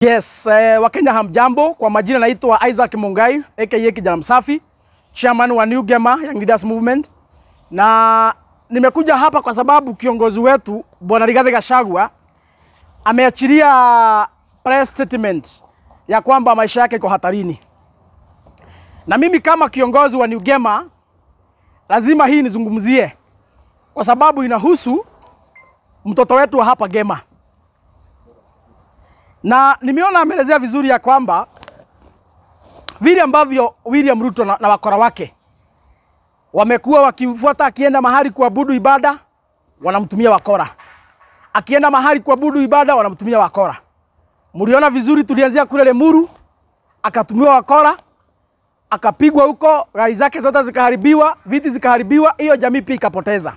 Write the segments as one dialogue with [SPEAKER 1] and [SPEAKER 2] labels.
[SPEAKER 1] Yes, Wakenya hamjambo. Kwa majina naitwa Isaac Mungai aka Kijana Msafi, chairman wa New Gema Young Leaders Movement. Na nimekuja hapa kwa sababu kiongozi wetu Bwana Rigathi Gachagua ameachilia press statement ya kwamba maisha yake iko hatarini. Na mimi kama kiongozi wa New Gema lazima hii nizungumzie kwa sababu inahusu mtoto wetu wa hapa Gema. Na nimeona ameelezea vizuri ya kwamba vile ambavyo William Ruto na wakora wake wamekuwa wakimfuata akienda mahali kuabudu ibada, wanamtumia wakora. Akienda mahali kuabudu ibada, wanamtumia wakora. Mliona vizuri tulianzia kule Lemuru, akatumiwa wakora, akapigwa huko, gari zake zote zikaharibiwa, viti zikaharibiwa, hiyo jamii pia ikapoteza.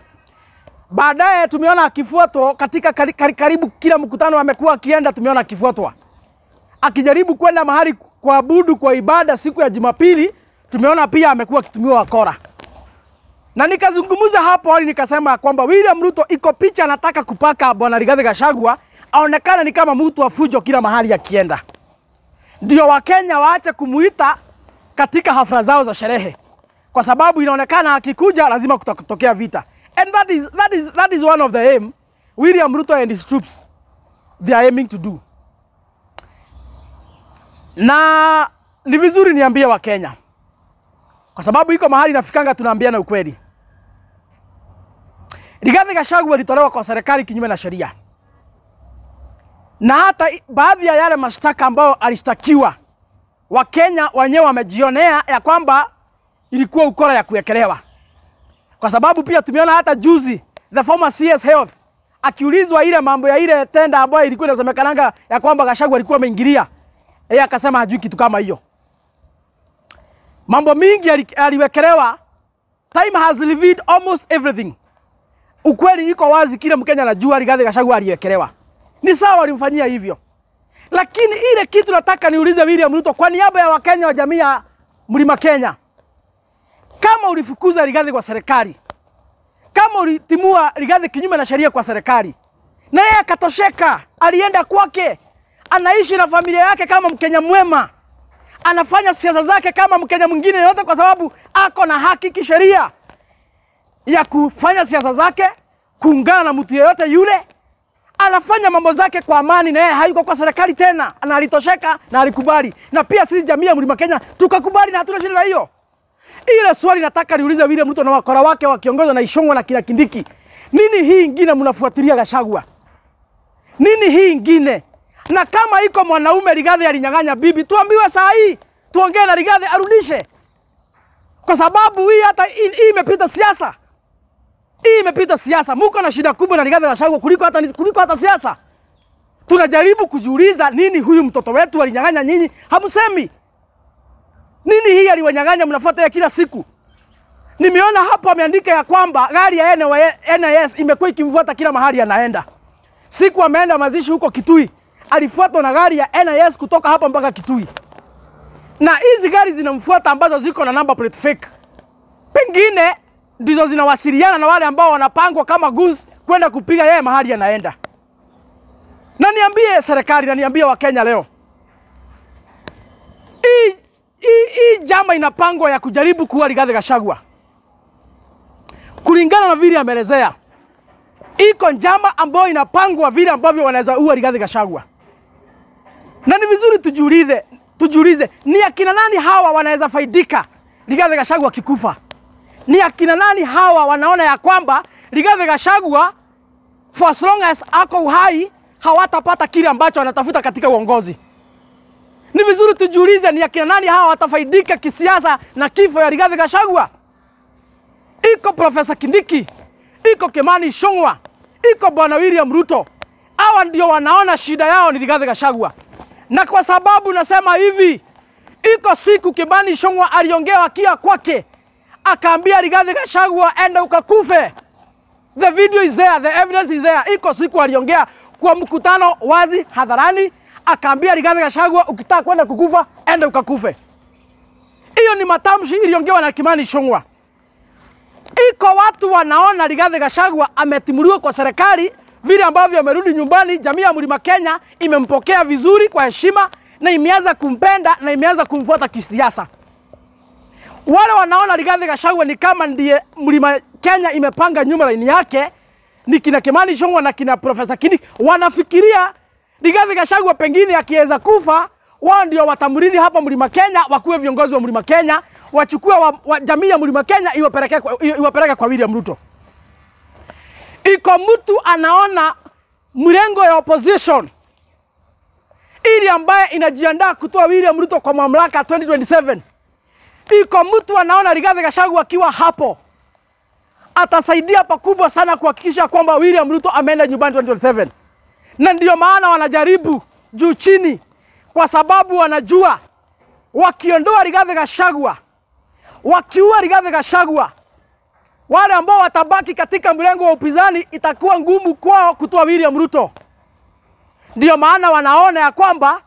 [SPEAKER 1] Baadaye tumeona akifuatwa katika karibu kila mkutano amekuwa akienda, tumeona akifuatwa. Akijaribu kwenda mahali kuabudu kwa ibada siku ya Jumapili, tumeona pia amekuwa akitumiwa wakora. Na nikazungumza hapo awali nikasema kwamba William Ruto iko picha anataka kupaka Bwana Rigathi Gachagua aonekane ni kama mtu wa fujo kila mahali akienda. Ndio Wakenya waache kumuita katika hafla zao za sherehe. Kwa sababu inaonekana akikuja lazima kutokea vita. And that is one of the aim William Ruto and his troops they are aiming to do. Na ni vizuri niambie Wakenya, kwa sababu iko mahali nafikanga tunaambiana ukweli. Rigathi Gachagua alitolewa kwa serikali kinyume na sheria. Na hata baadhi ya yale mashtaka ambayo alishtakiwa, Wakenya wenyewe wamejionea ya kwamba ilikuwa ukora ya kuwekelewa. Kwa sababu pia tumeona hata juzi the former CS Health akiulizwa ile mambo ya ile tenda ambayo ilikuwa inasemekananga ya kwamba Gachagua alikuwa ameingilia, yeye akasema hajui kitu kama hiyo. Mambo mingi aliwekelewa. Time has revealed almost everything. Ukweli iko wazi, kila Mkenya anajua Rigathi Gachagua aliwekelewa. Ni sawa walimfanyia hivyo. Lakini ile kitu nataka niulize William Ruto kwa niaba ya Wakenya wa jamii ya Mlima Kenya. Kama ulifukuza Rigathi kwa serikali, kama ulitimua Rigathi kinyume na sheria kwa serikali, na yeye akatosheka, alienda kwake, anaishi na familia yake kama Mkenya mwema, anafanya siasa zake kama Mkenya mwingine yote, kwa sababu ako na haki kisheria ya kufanya siasa zake, kuungana na mtu yeyote yule, anafanya mambo zake kwa amani, na yeye hayuko kwa serikali tena, na alitosheka na alikubali. Na pia sisi jamii ya Mlima Kenya tukakubali na hatuna shida na hiyo. Ile swali nataka niulize William Ruto na wakora wake wakiongozwa na Ichung'wah na kina Kindiki. Nini hii ingine mnafuatilia Gachagua? Nini hii ingine? Na kama iko mwanaume Rigathi alinyang'anya bibi, tuambiwe saa hii, tuongee na Rigathi arudishe. Kwa sababu hii hata hii imepita siasa. Hii imepita siasa. Muko na shida kubwa na Rigathi Gachagua kuliko hata siasa. Tunajaribu kujiuliza nini huyu mtoto wetu alinyang'anya nyinyi, hamsemi. Nini hii aliwanyang'anya mnafuata ya kila siku? Nimeona hapo ameandika ya kwamba gari ya NIS imekuwa ikimfuata kila mahali anaenda. Siku ameenda mazishi huko Kitui, alifuatwa na gari ya NIS kutoka hapa mpaka Kitui. Na hizi gari zinamfuata ambazo ziko na number plate fake. Pengine ndizo zinawasiliana na wale ambao wanapangwa kama goons kwenda kupiga yeye mahali anaenda. Na niambie serikali na niambie Wakenya leo. Hii njama inapangwa ya kujaribu kuua Rigathi Gachagua. Kulingana na vile ameelezea, iko njama ambayo inapangwa vile ambavyo wanaweza ua Rigathi Gachagua. Na ni vizuri tujiulize ni akina nani hawa wanaweza faidika Rigathi Gachagua akikufa? Ni akina nani hawa wanaona ya kwamba Rigathi Gachagua for as long as ako uhai hawatapata kile ambacho wanatafuta katika uongozi? Ni vizuri tujiulize ni akina nani hawa watafaidika kisiasa na kifo ya Rigathi Gachagua. Iko Profesa Kindiki, iko Kimani Ichung'wah, iko Bwana William Ruto. Hawa ndio wanaona shida yao ni Rigathi Gachagua. Na kwa sababu nasema hivi, iko siku Kimani Ichung'wah aliongea akiwa kwake, akaambia Rigathi Gachagua, enda ukakufe. The video is there, the evidence is there. Iko siku aliongea kwa mkutano wazi hadharani, akaambia Rigathi Gachagua, ukitaka kwenda kukufa, enda ukakufe. Hiyo ni matamshi iliongewa na Kimani Ichung'wah. Iko watu wanaona Rigathi Gachagua ametimuliwa kwa serikali Vile ambavyo amerudi nyumbani, jamii ya Mlima Kenya imempokea vizuri kwa heshima na imeanza kumpenda na imeanza kumfuata kisiasa. Wale wanaona Rigathi Gachagua ni kama ndiye Mlima Kenya imepanga nyuma laini yake, ni kina Kimani Ichung'wah na kina Profesa Kindiki, wanafikiria Rigathi Gachagua pengine akiweza kufa, wao ndio watamrithi hapa Mlima Kenya, wakuwe viongozi wa Mlima Kenya, wachukue jamii ya Mlima Kenya iwapeleke kwa William Ruto. Iko mtu anaona mrengo ya opposition ili ambaye inajiandaa kutoa William Ruto kwa mamlaka 2027. Iko mtu anaona Rigathi Gachagua akiwa hapo atasaidia pakubwa sana kuhakikisha kwamba William Ruto ameenda nyumbani 2027. Na ndio maana wanajaribu juu chini, kwa sababu wanajua wakiondoa Rigathi Gachagua, wakiua Rigathi Gachagua, wale ambao watabaki katika mrengo wa upinzani itakuwa ngumu kwao kutoa William Ruto. Ndio maana wanaona ya kwamba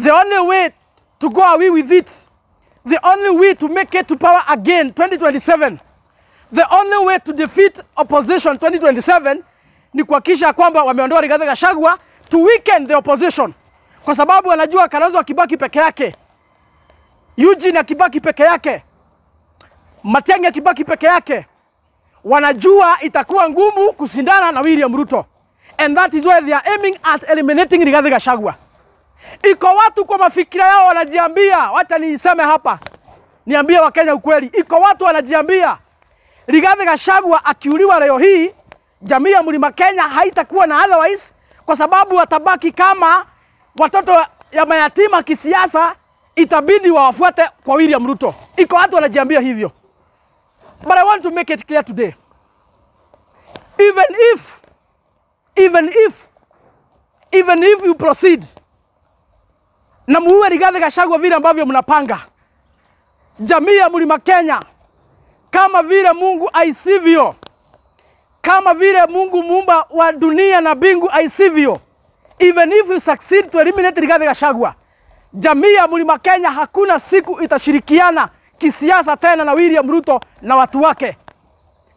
[SPEAKER 1] the only way to go away with it, the only way to make it to power again 2027, the only way to defeat opposition 2027 ni kuhakikisha kwamba wameondoa Rigathi Gachagua to weaken the opposition. Kwa sababu wanajua Kalonzo akibaki peke yake, Eugene akibaki peke yake, Matiang'i akibaki peke yake, wanajua itakuwa ngumu kushindana na William Ruto. And that is why they are aiming at eliminating Rigathi Gachagua. Iko watu kwa mafikira yao wanajiambia, wacha niseme hapa, niambie Wakenya ukweli. Iko watu wanajiambia Rigathi Gachagua akiuliwa leo hii, jamii ya Mlima Kenya haitakuwa na otherwise, kwa sababu watabaki kama watoto ya mayatima kisiasa, itabidi wawafuate kwa William Ruto. Iko watu wanajiambia hivyo. But I want to make it clear today. Even if you proceed na muue Rigathi Gachagua vile ambavyo mnapanga, jamii ya Mlima Kenya, kama vile Mungu aisivyo, kama vile Mungu muumba wa dunia na mbingu aisivyo, even if you succeed to eliminate Rigathi Gachagua, jamii ya Mlima Kenya hakuna siku itashirikiana kisiasa tena na William Ruto na watu wake.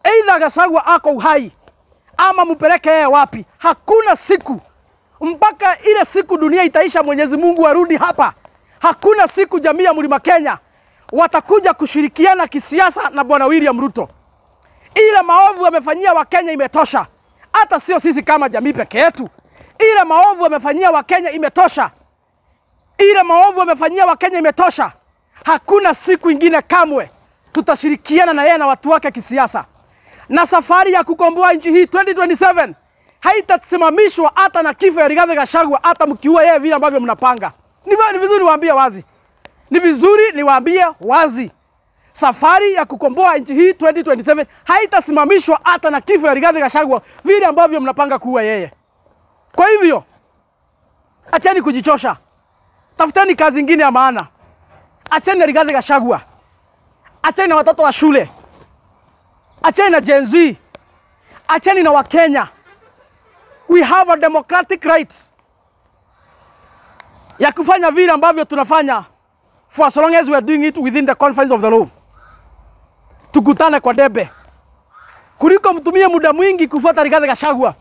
[SPEAKER 1] Either Gachagua ako uhai ama mpeleke yeye wapi, hakuna siku mpaka ile siku dunia itaisha, Mwenyezi Mungu arudi hapa, hakuna siku jamii ya Mlima Kenya watakuja kushirikiana kisiasa na bwana William Ruto. Ile maovu wamefanyia Wakenya imetosha, hata sio sisi kama jamii peke yetu. Ile maovu wamefanyia Wakenya imetosha, ile maovu wamefanyia Wakenya imetosha. Hakuna siku ingine kamwe tutashirikiana na yeye na watu wake kisiasa, na safari ya kukomboa nchi hii 2027 haitasimamishwa hata na kifo ya Rigathi Gachagua, hata mkiua yeye vile ambavyo mnapanga. Ni vizuri niwaambie wazi, ni vizuri niwaambie wazi, safari ya kukomboa nchi hii 2027 haitasimamishwa hata na kifo ya Rigathi Gachagua vile ambavyo mnapanga kuua yeye. Kwa hivyo acheni kujichosha, tafuteni kazi ingine ya maana. Acheni na Rigathi Gachagua, acheni na watoto wa shule, acheni na Gen Z, acheni na Wakenya. We have a democratic right ya kufanya vile ambavyo tunafanya for as long as we are doing it within the confines of the law. Tukutane kwa debe, kuliko mtumie muda mwingi kufuata Rigathi Gachagua,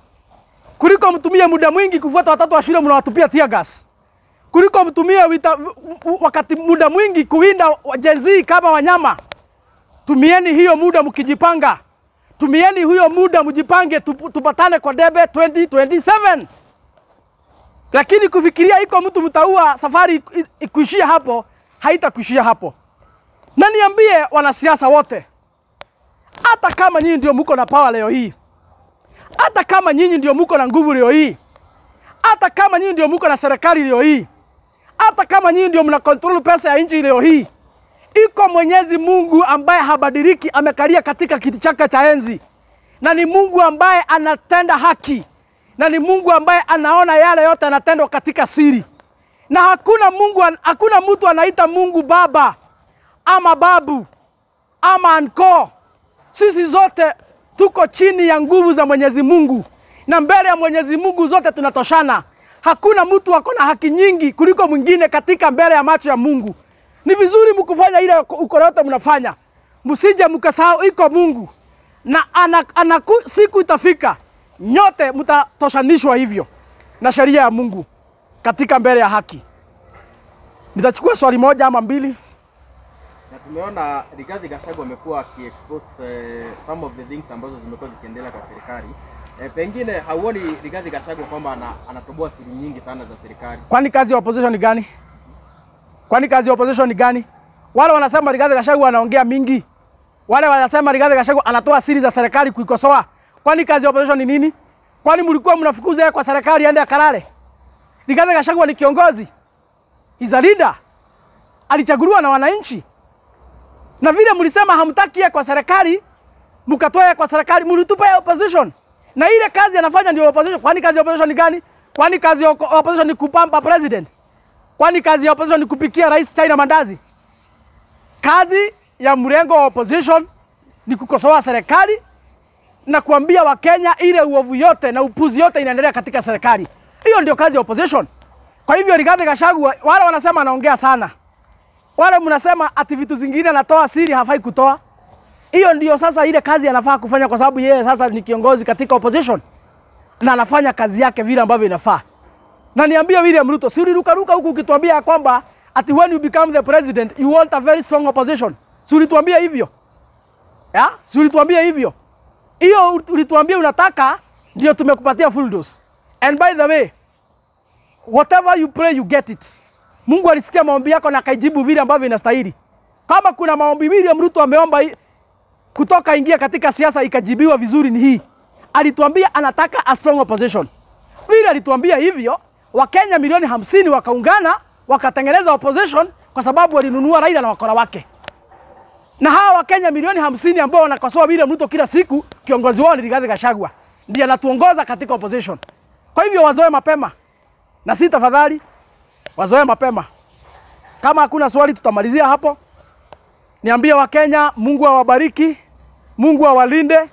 [SPEAKER 1] kuliko mtumie muda mwingi kufuata watoto wa shule mnawatupia tear gas, kuliko mtumie wakati muda mwingi kuwinda Gen Z kama wanyama. Tumieni hiyo muda mkijipanga, tumieni huyo muda mjipange, tupatane kwa debe 2027. Lakini kufikiria iko mtu mtaua, safari ikuishia hapo, haitakuishia hapo. Na niambie wanasiasa wote, hata kama nyinyi ndio mko na power leo hii, hata kama nyinyi ndio mko na nguvu leo hii, hata kama nyinyi ndio mko na serikali leo hii, hata kama nyinyi ndio mna control pesa ya nchi leo hii, iko Mwenyezi Mungu ambaye habadiliki, amekalia katika kiti chake cha enzi, na ni Mungu ambaye anatenda haki, na ni Mungu ambaye anaona yale yote yanatendwa katika siri, na hakuna mtu anaita Mungu baba ama babu ama uncle. Sisi zote tuko chini ya nguvu za Mwenyezi Mungu, na mbele ya Mwenyezi Mungu zote tunatoshana. Hakuna mtu ako na haki nyingi kuliko mwingine katika mbele ya macho ya Mungu. Ni vizuri mkufanya ile ukora yote mnafanya, msije mkasahau iko Mungu na siku itafika Nyote mtatoshanishwa hivyo na sheria ya Mungu katika mbele ya haki. Nitachukua swali moja ama mbili.
[SPEAKER 2] Na tumeona Rigathi Gachagua amekuwa akiexpose some of the things ambazo zimekuwa zikiendelea kwa serikali. Pengine hauoni Rigathi Gachagua kwamba anatoboa siri nyingi sana za serikali?
[SPEAKER 1] Kwani kazi ya opposition ni gani? Kwani kazi ya opposition ni gani? Wale wanasema Rigathi Gachagua anaongea mingi. Wale wanasema Rigathi Gachagua anatoa siri za serikali kuikosoa. Kwani kazi ya opposition ni nini? Kwani mlikuwa mnafukuza yeye kwa serikali aende akalale? Rigathi Gachagua ni kiongozi. He's a leader. Alichaguliwa na wananchi. Na vile mlisema hamtaki yeye kwa serikali, mkatoa yeye kwa serikali, mlitupa yeye opposition. Na ile kazi anafanya ndio opposition. Kwani kazi ya opposition ni gani? Kwani kazi ya opposition ni kupampa president? Kwani kazi ya opposition ni kupikia rais chai na mandazi? Kazi ya mrengo wa opposition ni kukosoa serikali na kuambia Wakenya ile uovu yote na upuzi yote inaendelea katika serikali. Hiyo ndio kazi ya opposition. Kwa hivyo Rigathi Gachagua, wale wanasema anaongea sana, wale mnasema ati vitu zingine anatoa siri hafai kutoa. Hiyo ndio sasa ile kazi anafaa kufanya, kwa sababu yeye sasa ni kiongozi katika opposition na anafanya kazi yake vile ambavyo inafaa. Na niambie William Ruto, si ulirukaruka huku ukituambia kwamba ati when you become the president you want a very strong opposition? Si ulituambia hivyo? Ya? Si ulituambia hivyo? Hiyo ulituambia unataka, ndio tumekupatia full dose. And by the way, whatever you pray you get it. Mungu alisikia maombi yako na akaijibu vile ambavyo inastahili. Kama kuna maombi William Ruto ameomba kutoka ingia katika siasa ikajibiwa vizuri ni hii. Alituambia anataka a strong opposition. Vile alituambia hivyo, Wakenya milioni 50 wakaungana wakatengeneza opposition kwa sababu walinunua Raila na wakora wake. Na hawa Wakenya milioni 50 ambao wanakosoa William Ruto kila siku, kiongozi wao ni Rigathi Gachagua. Ndiye anatuongoza katika opposition. Kwa hivyo wazoe mapema. Na si tafadhali wazoe mapema. Kama hakuna swali tutamalizia hapo. Niambie Wakenya, Mungu awabariki, Mungu awalinde,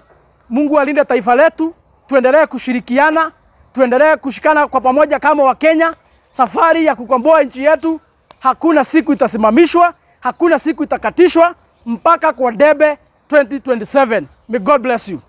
[SPEAKER 1] Mungu alinde taifa letu. Tuendelee kushirikiana, tuendelee kushikana kwa pamoja kama Wakenya. Safari ya kukomboa nchi yetu hakuna siku itasimamishwa, hakuna siku itakatishwa mpaka kwa debe 2027. May God bless you.